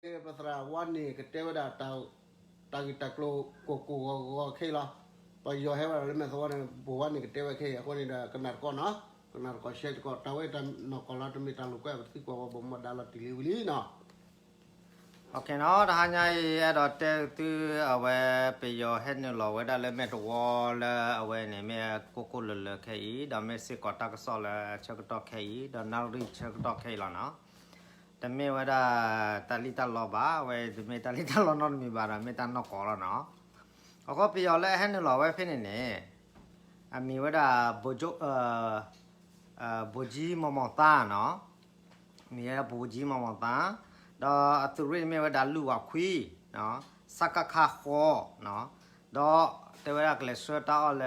ပသရၣ်ဝါန့ၣ်ကတဲဝဲဒၣ် တၢ်ဂ့ၢ်တၢ်ကျိၤကိၢ်ကိၢ်ဂီၤဂီၤခဲအံၤလီၤ. ပယီၤဟဲဝဲဒၣ်လၢမဲာ်သဝီန့ၣ် ပဝါန့ၣ်ကတဲဝဲခဲအံၤ အဃိန့ၣ်ဒီးကနၣ်တကီးနီၤ, ကနၣ်တကီး share တကီး တၢ်ဝဲတၢ်နီၢ်ကီၢ်လီၤ တမ့ၢ်တၢ်လိာ်ကွဲ ပတသံကွၢ်ဝဲဘၣ်မူဒါလီၤတံၢ်လံဝံၤလံနီၤ. နီၤ တဟါညါအံၤ အဲၣ်ဒိးတဲသုအဝဲ ပယီၤဟဲနုာ်လီၤဝဲဒၣ်လၢမဲာ်သဝီလၢအဝဲန့ၣ် မ့ၢ်ကိၢ်ကိၢ်လၢၤလၢၤခဲအံၤ ဒီးမ့ၢ်စ့ၢ်ကီးတၢ်ကစီၣ်လၢအဆၢကတီၢ်ခဲအံၤ ဒီးနၣ်ရံၣ်ဆၢကတီၢ်ခဲအံၤလီၤနီၤ. တမ့ၢ်ဝဲဒၣ်တၢ်လံၣ်တၢ်လီဘၣ်, အဝဲတမ့ၢ်တၢ်လံၣ်တၢ်လီနီတမံၤဘၣ်ဒီး မ့ၢ်တၢ်နီၢ်ကီၢ်လီၤနီၤ. အဃိပယီၤလၢအဟဲနုာ်လီၤဝဲဖဲန့ၣ်န့ၣ် အမံၤဝဲဒၣ် ဗိုလ်ကြီးမောင်မောင်သန်းနီၤ, မံၤဝဲဒၣ် ဗိုလ်ကြီးမောင်မောင်သန်း, ဒီးအသုးရ့ၣ်န့ၣ်မ့ၢ်ဝဲဒၣ် လွံၢ်ဝးခွံ, စကခ ဃီ, ဒီးတဲဝဲဒၣ်ကလဲၤဆှၢတၢ်အီၣ်လၢ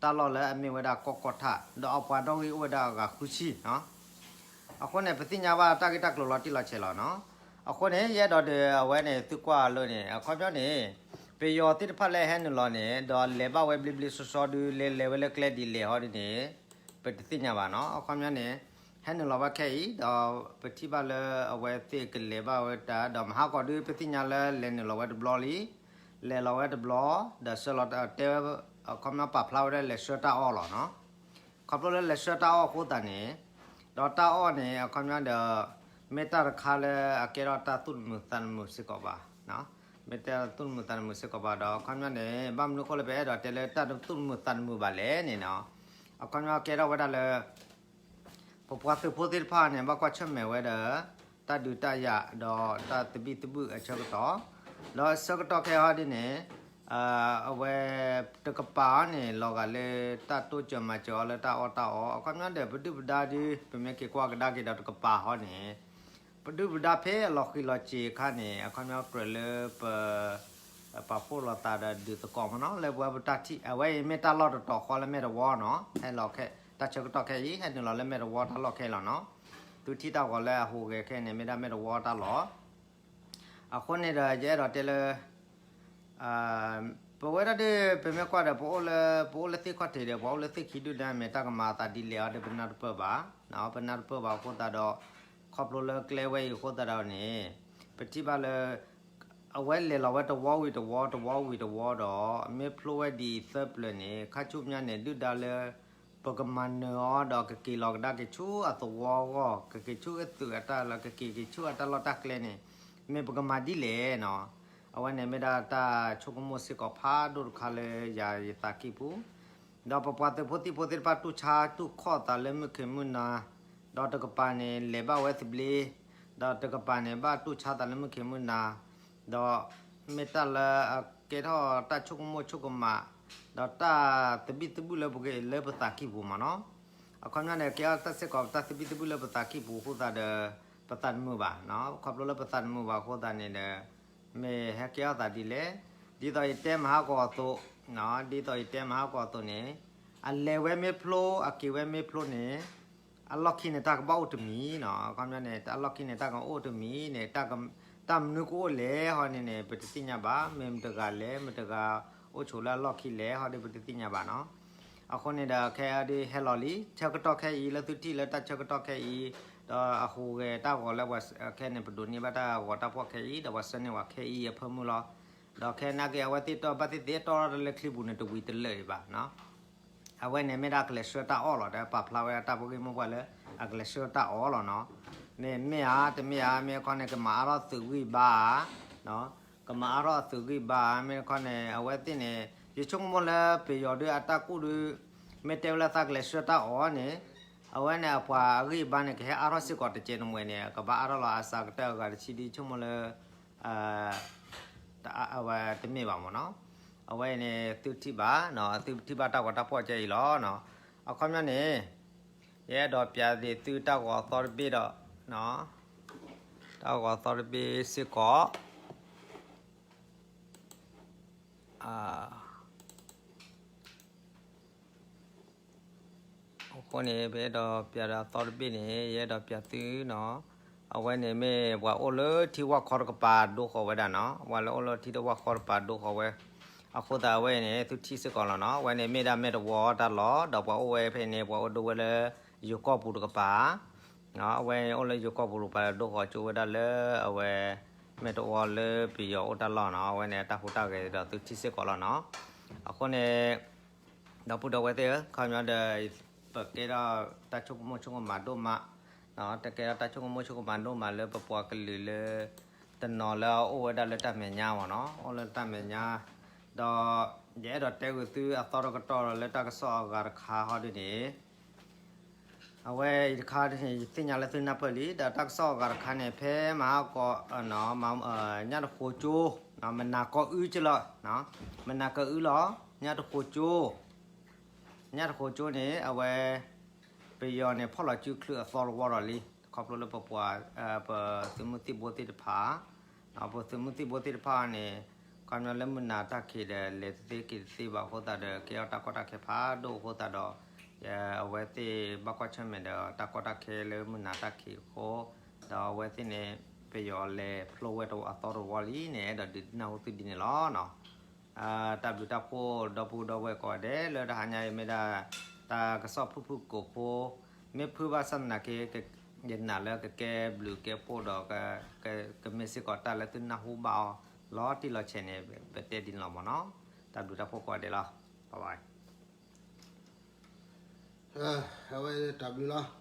တၢ်လီၢ်လၢအမ့ၢ်ဝဲဒၣ်ကီၢ်ကီၢ်ထၣ်, ဒီးအပှၤဒီဂ့ၢ်အိၣ်ဝဲဒၣ်အဂၤဃုဆံနီၤ. အဃိန့ၣ် ပသ့ၣ်ညါဘၣ်တၢ်ဂ့ၢ်တၢ်ကျိၤလီၤတံၢ်လီၤဆဲးလီၤနီၤ. အဃိန့ၣ် ယအဲၣ်ဒိးဒီးအဝဲန့ၣ် သုကွၢ်လၢန့ၣ် အခီပညီန့ၣ် ပယီၤသ့ၣ်တဖၣ်လၢဟဲနုာ်လီၤန့ၣ် ဒီးလဲၤဘၣ်ဝဲဘျ့ဘျ့ဆှီဆှီဒုး လဲၤလဲၤဝဲလၢကျဲဒ်လဲၣ်ဟီဒ်န့ၣ် ပတသ့ၣ်ညါဘၣ်နီၤ. အခီပညီန့ၣ် ဟဲနုာ်လီၤဝဲခဲအံၤ ဒီးပထံၣ်ဘၣ်လၢအဝဲသ့ၣ်ကလဲၤဘၣ်ဝဲတၢ် ဒီးမဟါကီးဒုး ပသ့ၣ်ညါလၢလဲၤနုာ်လီၤဝဲတဘျီလံ, လဲၤလီၤဝဲတဘျီ, ဒီးဆှၢလီၤတဲဝဲ အခီပညီပာ်ဖျါဝဲဒၣ်လဲၤဆှၢတၢ်အီၣ်လီၤနီၤ. ခီဖျိလၢလဲၤဆှၢတၢ်အီၣ်အဃိသတးန့ၣ်, ဒီးတၢ်အီၣ်န့ၣ် အခီပညီဒီး မ့ၢ်တၢ်တခါလၢအကဲထီၣ်တၢ်သူၣ်တမုာ်သးတမုာ်စ့ၢ်ကီးဘၣ်, မ့ၢ်တၢ်သူၣ်တမုာ်သးတမုာ်စ့ၢ်ကီးဘၣ်ဒီး အခီပညီန့ၣ် ဘၣ်မနုၤအဃိလၢပအဲၣ်ဒိးတဲလၢတၢ်သူၣ်တမုာ်သးတမုာ်ဘၣ်လဲၣ်န့ၣ်နီၤ, အခီပညီကဲထီၣ်ဝဲဒၣ်လၢ ပပှၤသုးဖိသ့ၣ်တဖၣ်န့ၣ် ဘၣ်ကွၢ်ဆၢၣ်မဲာ်ဝဲဒီး တၢ်ဒုးတၢ်ယၤဒီးတၢ်သဘံၣ်သဘုၣ်အဆၢကတီၢ်, ဒီးဆၢကတီၢ်ခဲအံၤဟီဒ်န့ၣ် အဝဲတကပၤအီၤန့ၣ် လီၤဂာ်လၢတၢ်တိစၢၤမၤစၢၤအီၤလၢတၢ်အီၣ်တၢ်အီ, အခီပညီဒီး ပဒုၣ်ပဒါဒုး ပမ့ၢ်က့ၤကွၢ်ကဒါက့ၤဒီးတကပၤဟီန့ၣ် ပဒုၣ်ပဒါဖဲအလီၤဃံၤလီၤစ့ၤအခါန့ၣ် အခီပညီကြၢးလၢပ ပာ်ဖှိၣ်လိာ်သးဒီးဒုးသကိးမ့ၢ်နီၤ လၢပဝဲပတၢ်ထံၣ် အဝဲအံၤမ့ၢ်တၢ်လီၢ်တတီၤဃီလၢမဲာ်တဝီနီၤ, ဟဲလီၤခဲ တၢ်ဆၢကတီၢ်ခဲအံၤ ဟဲနုာ်လီၤလၢမဲာ်တဝီတၢ်လီၢ်ခဲအံၤလီၤနီၤ. သုထံၣ်တၢ်ဂီၤလၢအဟူးဂဲၤခဲအံၤန့ၣ် မ့ၢ်ဒၣ်မဲာ်တဝီတၢ်လီၢ် အဃိန့ၣ်ဒီး ယအဲၣ်ဒိးတဲလၢ ပဝဲဒၣ်ဒီး ပမ့ၢ်ကွၢ်ဒီး ပအိၣ်လၢ ပအိၣ်လၢသ့ၣ်ခီၣ်ထံးဒီး ပှၤအိၣ်လၢသ့ၣ်ခံဒုၣ်ဒါ မ့ၢ်တၢ်ကမၤအသးဒ်လဲၣ်အီၤဒီး ပနၢ်တပၢၢ်ဘၣ်, ပနၢ်တပၢၢ်ဘၣ်အဃိသတးဒီး ခီဖျိလၢကျဲဝဲအံၤအဃိသတးဒီးန့ၣ် ပထံၣ်ဘၣ်လၢ အဝဲလဲၤလီၤဝဲတဝီဝံၤတဝီ တဝီဝံၤတဝီဒီး မ့ၢ်ဖျိဝဲဒ်အံၤသၢပျၢၤန့ၣ် ခါဆူညါန့ၣ် ဒုၣ်ဒါလၢ ပကမၤနၢၤအီၤဒီး ကက့ၤလီၤကဒါက့ၤဆူအသဝီအဂီၢ် ကက့ၤဆူအသုးအတၢ်လီၢ် ကက့ၤက့ၤဆူအတၢ်လီၢ်တၢ်ကျဲန့ၣ် မ့ၢ်ပကမၤဒ်လဲၣ်နီၤ. အဝဲန့ၣ်မ့ၢ်ဒၣ်တၢ်ဆိကမိၣ်စ့ၢ်ကီးဖးဒိၣ်တခါလၢယၤယသးကံၢ်ပူၤ ဒီးပပှၤသုးဖိသံၣ်ဖိသ့ၣ်တဖၣ်တူၢ်ဆါတူၢ်ခီၣ်သးလၢမုၢ်ခ့မုၢ်နၤ, ဒီးတကပၤန့ၣ် လဲၤဘၣ်ဝဲသဘျ့, ဒီးတကပၤန့ၣ် ဘၣ်တူၢ်ဆါသးလၢမုၢ်ခ့မုၢ်နၤ, ဒီးမ့ၢ်တၢ်လၢအကဲထီၣ်တၢ်ဆိကမိၣ်ဆိကမး, ဒီးတၢ်သဘံၣ်သဘုၣ်လၢပဂ့ၤလၢပသးကံၢ်ပူၤမ့ၢ်နီၤ. အခီပညီန့ၣ် ကဲထီၣ်တၢ်စ့ၢ်ကီးတၢ်သဘံၣ်သဘုၣ်လၢပသးကံၢ်ပူၤအဃိသတးဒီး ပသးတမုာ်ဘၣ်, ခီဖျိလၢပသးတမုာ်ဘၣ်အဃိသတးန့ၣ်ဒီး မ့ၢ်ဟဲကဲထီၣ်သးဒ်လဲၣ်. ဒ်သိးယတဲမဟါကီးအသိး, ဒ်သိးယတဲမဟါကီးအသိးန့ၣ်, အလဲၤဝဲမ့ၢ်ဖျိ အက့ၤဝဲမ့ၢ်ဖျိန့ၣ်, အလီၢ်ခံန့ၣ် တၢ်ကဘၣ်အိၣ်တမံၤနီၤ. အခီပညီန့ၣ် အလီၢ်ခံန့ၣ် တၢ်ကအိၣ်တမံၤန့ၣ်, တၢ်မနုၤကအိၣ်လဲၣ်ဟီန့ၣ်န့ၣ် ပတသ့ၣ်ညါဘၣ်. မ့ၢ်မတဂၤလဲၣ် မတဂၤအိၣ်ဆိးလၢအလီၢ်ခံလဲၣ်ဟီဒီး ပတသ့ၣ်ညါဘၣ်နီၤ. အဃိန့ၣ်ဒီး ခဲအံၤဒုးဟဲလီၤလံ ဆၢကတီၢ်ခဲအံၤ လၢသုထံၣ်လၢတၢ်ဆၢကတီၢ်ခဲအံၤ, ဒီးအဟူးဂဲၤတၢ်ဂီၤလၢပှၤခဲန့ၣ် ပဒိးန့ၢ်ဘၣ်တၢ်ဂီၤတၢ်ဖှီၣ်ခဲအံၤ ဒီးပှၤဆှၢန့ၢ်ဝဲခဲအံၤအဖၢမုၢ်လီၤ. ဒီးခဲနာ်က့ အဝဲသ့ၣ်တဘၣ်သ့ၣ်သ့ၣ်တီၢ်ထီၣ်တၢ်လၢချံပူၤန့ၣ် တဝံၤတလၢာ်ဒံးဘၣ်နီၤ. အဝဲန့ၣ်မ့ၢ်ဒၣ်ကလဲၤဆှၢတၢ်အီၣ်လီၤ. ဒီးပာ်ဖျါဝဲဒၣ်တၢ်ဖိဂ့ၢ်မိၢ်ပှၢ်လၢ အကလဲၤဆှၢတၢ်အီၣ်လီၤနီၤ. မ့ၢ်မ့ၢ်ဧါ တမ့ၢ်ဧါ မ့ၢ်ခီန့ၣ် ကမၤအါထီၣ်သုးဂံၢ်ဘါဧါ, ကမၤအါထီၣ်အသုးဂံၢ်ဘါဧါ မ့ၢ်ခီန့ၣ် အဝဲသ့ၣ်န့ၣ် ယဆိကမိၣ်လၢပယီၤဒုးအတၢ်ကူၣ်ဒုး မ့ၢ်တဲဝဲလၢသးကလဲၤဆှၢတၢ်အီၣ်န့ၣ် အဝဲန့ၣ်အပှၤအဂံၢ်အဘါန့ၣ် ကဟဲအါထီၣ်စ့ၢ်ကီးတကဲးတမှဲၤန့ၣ် ကဘၣ်အါထီၣ်လီၤအစးကတၢၢ်အဂၤတဆံဒ်ဆိကမိၣ်လၢ အဝဲတမ့ၢ်ဘၣ်မ့ၢ်နီၤ. အဝဲအံၤန့ၣ် သုထံၣ်ဘၣ်, သုထံၣ်ဘၣ်တၢ်ဂီၤတၢ်ဖှီၣ်ကဲအံၤလီၤ. အခီပညီန့ၣ် ယအဲၣ်ဒိးပျးဒံးသုတၢ်ဂီၤအသီတဘ့ၣ်ဒီး, တၢ်ဂီၤအသီတဘ့ၣ်စ့ၢ်ကီး အဃိန့ၣ် ပအဲၣ်ဒိးပျးဒီးအသီတဘ့ၣ်န့ၣ် ယအဲၣ်ဒိးပျးသုနီၤ. အဝဲန့ၣ်မ့ၢ်ပှၤအိၣ်လၢထံဝၢ်ခီတကပၤဒိဃီၤဝဲဒၣ်နီၤ. ပှၤလၢအိၣ်လၢထံတဝၢ်ခီတကပၤဒိဃီၤဝဲ. အဃိသတးအဝဲအံၤန့ၣ် သုထံၣ်စ့ၢ်ကီးလီၤနီၤ. အဝဲန့ၣ်မ့ၢ်ဒၣ်မဲာ်တဝီတၢ်လီၢ် ဒီးပှၤအိၣ်ဝဲဖဲန့ၣ် ပှၤအိၣ်ဒိဝဲလၢယိၤကီၢ်ပူၤတကပၤ အဝဲအိၣ်လၢယိၤကီၢ်ပူၤ ပှၤဒိၣ်ဃီၤကၠိဝဲဒၣ်လၢအဝဲ မဲာ်တဝီလၢပယီၤအိၣ်တၢ်လီၢ်နီၤ, အဝဲန့ၣ်တၢ်ဟူးတၢ်ဂဲၤဒီးသုထံၣ်စ့ၢ်ကီးလီၤနီၤ. အဃိန့ၣ် ဒီပုၢ်ဒီဝဲၢ်သ့ၣ်ဧၢ, ခီပညီဒီး ပကဲထီၣ်တၢ်ဆိကမိၣ်ဆိကမးဒိၣ်မး, တကဲထီၣ်တၢ်ဆိကမိၣ်ဆိကမးဒိၣ်မးလၢပပှၤကလုာ်လၢ တနီၤလၢအအိၣ်ဝဲဒၣ်လၢတၢ်မဲာ်ညါမ့ၢ်နီၤ, အိၣ်လၢတၢ်မဲာ်ညါ, ဒီးယအဲၣ်ဒိးတဲဂုာ်သုအသီတကတီၢ်လၢတၢ်ကစီၣ်အဂၤတခါဟီဒ်န့ၣ် အဝဲအံၤတခါန့ၣ် ယသ့ၣ်ညါလၢသုနၢ်ပၢၢ်လံ, ဒီးတၢ်ကစီၣ်အဂၤတခါန့ၣ် ဖဲမဟါကီး ညၣ်တဃိကၠိ, မနၤကီၢ်အူကၠိလီၤ, မနၤကီၢ်အူလီၤ, ညၣ်တဃိကၠိ, ညၣ်တဃိကၠိန့ၣ် အဝဲ ပယီၤန့ၣ် ဖီၣ်လီၤစုချုးအသီတဝီဒီးလံ, ခီဖျိလၢပပှၤ ပသုးမုၢ်သံၣ်ဘိသ့ၣ်တဖၣ် ပသုးမုၢ်သံၣ်ဘိသ့ၣ်တဖၣ်န့ၣ် ခီပညီလၢမုၢ်နၤတၢ်ခံးဒီး လဲၤတသ့က့ၤတသ့ဘၣ်အဃိသတးဒီး ကဲထီၣ်တၢ်ကီတၢ်ခဲဖးဒိၣ်အဃိသတးဒီး အဝဲသ့ၣ်ဘၣ်ကွၢ်ဆၢၣ်မဲာ်ဒီးတၢ်ကီတၢ်ခဲလၢမုၢ်နၤတၢ်ခံးအဃိ, ဒီးအဝဲသ့ၣ်န့ၣ် ပယီၤလဲၤဖျိဝဲအသီတဝီလံန့ၣ် အဲၣ်ဒိးဒုးနၢ်ဟူသုဒ်န့ၣ်လီၤ. တၢ်ဘျုးတၢ်ဖှိၣ်ဒီပုၢ်ဒီဝဲၢ်ကိးဂၤဒဲးလၢတဟါညါအံၤမ့ၢ်ဒၣ် တၢ်ကစီၣ်ဖုၣ်ဖုၣ်ကိာ်ဖိ မ့ၢ်ဖုၣ်ဘၣ်ဆၣ်သနာ်က့ ယနာ်လၢကကဲဘျုးကဲဖှိၣ်ဒီး ကမ့ၢ်စ့ၢ်ကီးတၢ်လၢသုနၢ်ဟူဘၣ်အီၤ လီၤတံၢ်လီၤဆဲးန့ၣ် ပတဲဒ်န့ၣ်လီၤမ့ၢ်နီၤ. တၢ်ဘျုးတၢ်ဖှိၣ်ကိးဂၤဒဲးလီၤ. ဘၣ်ဘၣ်. အဝဲတၢ်ဘျုးလီၤ.